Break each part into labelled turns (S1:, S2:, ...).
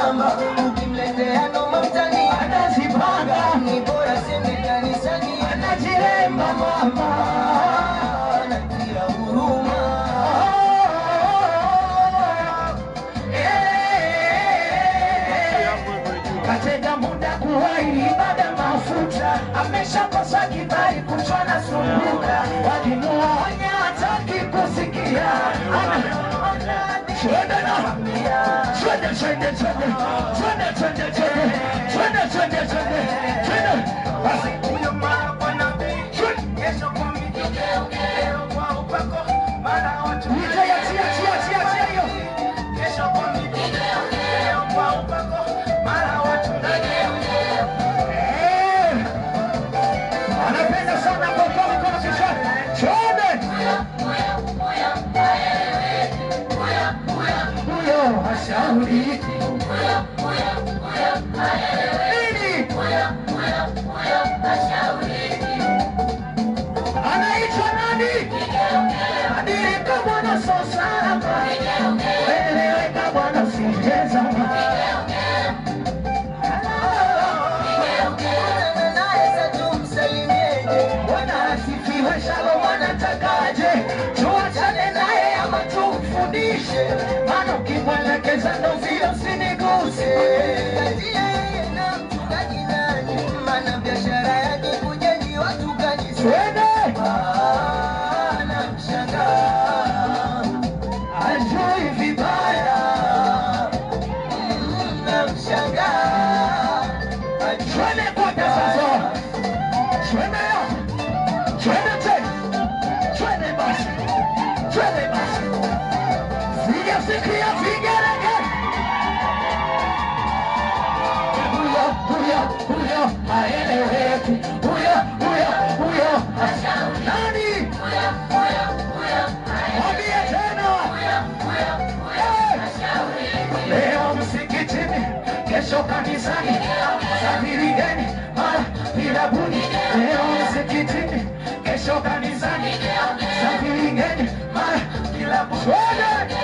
S1: Anajigamba, ukimletea noma mtani anajipanga, ni bora sende kanisani anajiremba mama, anatia huruma.
S2: Katega muda kuwahi ibada mafuta, ameshakosa kibali kuchwa na sumbuka, wakimuonya hataki kusikia. Twende na twende twende twende twende twende twende twende twende twende basi.
S1: Huyo mara kwa nabii, kesho kwa mitume, leo kwa upako, mara watu
S2: Chia chia chia chia chia hiyo.
S1: Kesho kwa mitume, leo kwa upako, mara watu.
S2: Anapenda sana kutoa mikono kichwani. Twende. Huyo hashauri nini? Anaitwa nani? Adirika Bwana so salama, eleweka Bwana sijezama. Bwana asifiwe, shalom anatakaje? Tuachane naye ama tumfundishe? Maana ukimwelekeza ndo vile usiniguse.
S1: Maana biashara yake kujengi watu kanisa.
S2: Twende.
S1: Namshangaa,
S2: Ajui vibaya.
S1: Namshangaa,
S2: Twende kote sasa. Twende ya. Twende tena. Twende basi. Twende basi. Sijasikia vigelegele. Huyo, huyo, huyo, haeleweki. Huyo, huyo, huyo. Nani? Mwambie tena. Leo msikitini, kesho kanisani, safiri geni, mara vilabuni. Leo msikitini, kesho kanisani, safiri geni, mara vilabuni. Twende!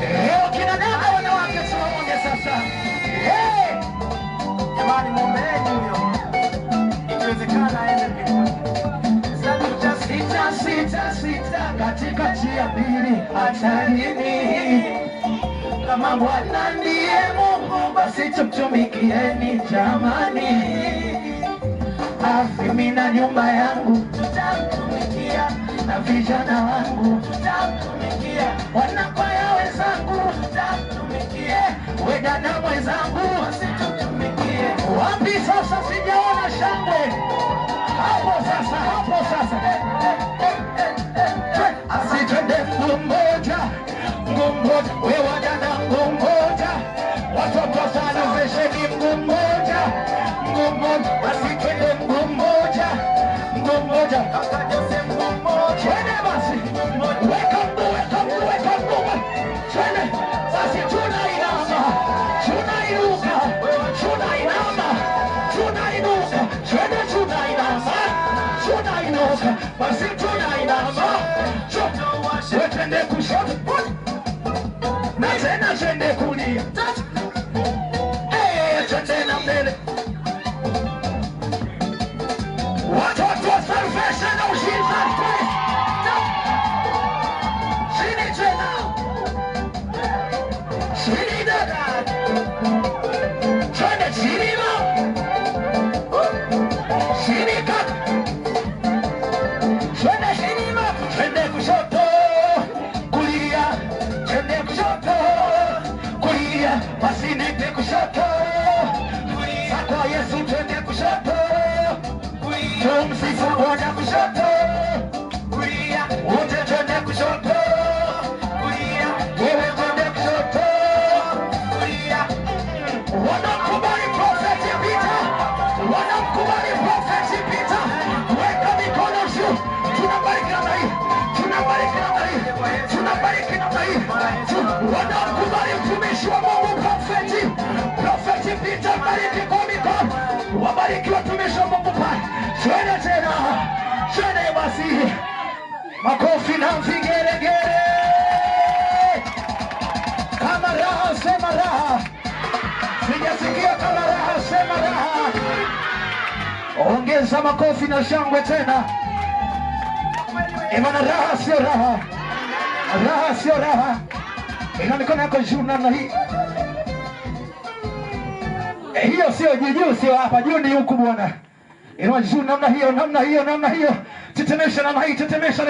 S2: Leo kina dada wanawake tuwaone sasa. Hey!
S1: Jamani, muombeeni huyo, ikiwezekana aende mbinguni.
S2: Sita, sita, sita, katika njia mbili hatarini. Kama Bwana ndiye Mungu basi tumtumikieni jamani. Mimi na nyumba yangu
S1: Tutamtumikia,
S2: na vijana wangu
S1: tutamtumikia,
S2: wanakwaya wenzangu
S1: tutamtumikia,
S2: we dada mwenzangu
S1: tutumikie.
S2: Wapi sasa sijaona shangwe? Hapo sasa, hapo sasa. Asitwende mguu mmoja, mguu mmoja, we wadada mguu mmoja, watoto salvesheni mguu mmoja, mguu mmoja, asitwende mguu mmoja, mguu mmoja.
S1: Kaka Jose mguu mmoja,
S2: Twende basi, weka mguu, weka mguu, weka mguu, twende basi, tunainama, tunainuka, tunainama, tunainuka, twende, tunainama, tunainuka, basi tunainama, twende kushoto na tena twende kulia, twende na mbele. Watoto wa Salvation of Jesus Christ. Chini tena. Chini dada. Twende chini ma. Chini kaka. Twende chini ma. Twende kushoto. Kulia. Twende kushoto. Kulia. Basi nende kushoto. Kulia. Kwa Yesu twende kushoto. Tumsifu Bwana kushoto,
S1: kulia,
S2: wote twende kushoto,
S1: kulia,
S2: wewe twende kushoto.
S1: kulia.
S2: Wanamkubali Prophet Peter, wanamkubali Prophet Peter. Weka mikono juu, tunabariki namna hii, tunabariki namna hii, tunabariki namna hii. Wanamkubali mtumishi wa Mungu Prophet, Prophet Peter, bariki kwa mikono, wabariki watumishi wa Mungu pale. Twende tena, twende basi, makofi na vigelegele. Kama raha sema Sijasikia kama raha, sema raha. Ongeza makofi na shangwe tena. Imana, raha sio raha, raha sio raha. Ina mikono yako juu namna hii. Hiyo sio juu, juu sio hapa, juu ni huku bwana. Inua juu namna hiyo, namna hiyo, namna hiyo. Tetemesha namna hii, tetemesha.